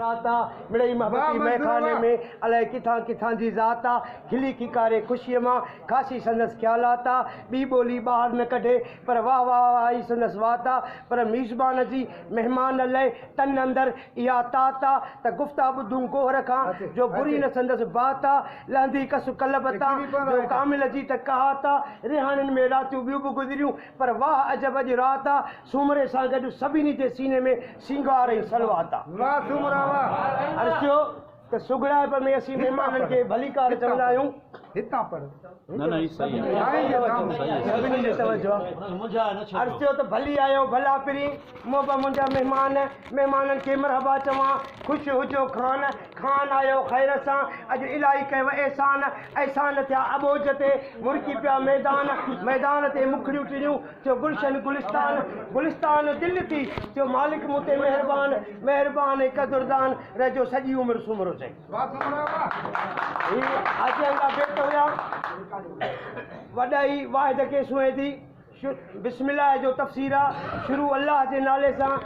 رات آ، مڙئي محبتي مئخاني ۾، الائي ڪٿان ڪٿان جي ذات آ، کلي کيڪاري خوشيء مان، خاصي سندس خيالات آ، ٻي ٻولي ٻاهر نه ڪڍي، پر واهه واهه واهه ئي سندس وات آ، پر ميزبان جي مهمان لئه تن اندر اها تات آ، ته گفتا ٻڌون گوهر کان، جو بري نه سندس بات آ، لهندي ڪس قلب تان، جو ڪامل جي ته ڪهات آ، رهاڻين ۾ راتيون ٻيون به گذريون، پر واهه عجب اڄ رات آ، سومري سان گڏ سڀني جي سيني ۾ سينگار ۽ سلوات آ. واهه سومرا واهه. عرض ٿيو ته سگهڙائپ ۾ اسين مهمانن کي ڀليڪار چوندا آهيون. هتان پڙهه. نه نه هي صحيح آهي. سڀني جي توجه آ. عرض ٿيو ته ڀلي آيو ڀلا پرين، محب منهنجا مهمان، مهمانن کي مرحبا چوان، خوش هجو خان، خان آيو خير سان، اڄ الائي ڪيو احسان، احسان ٿيا اٻوجهه تي، مرڪي پيا ميدان، ميدان تي مکڙيون ٽڙيون، ٿيو گلشن گلستان، گلستان دل ٿي، ٿيو مالڪ مون تي مهربان، مهربان ۽ قدردان، رهجو سڄي عمر سومرو چئي. هي آجيان جا بيت هيا. وڏائي واحد کي سونهين ٿي. بسم الله جو تفسير آ، شروع الله جي نالي سان.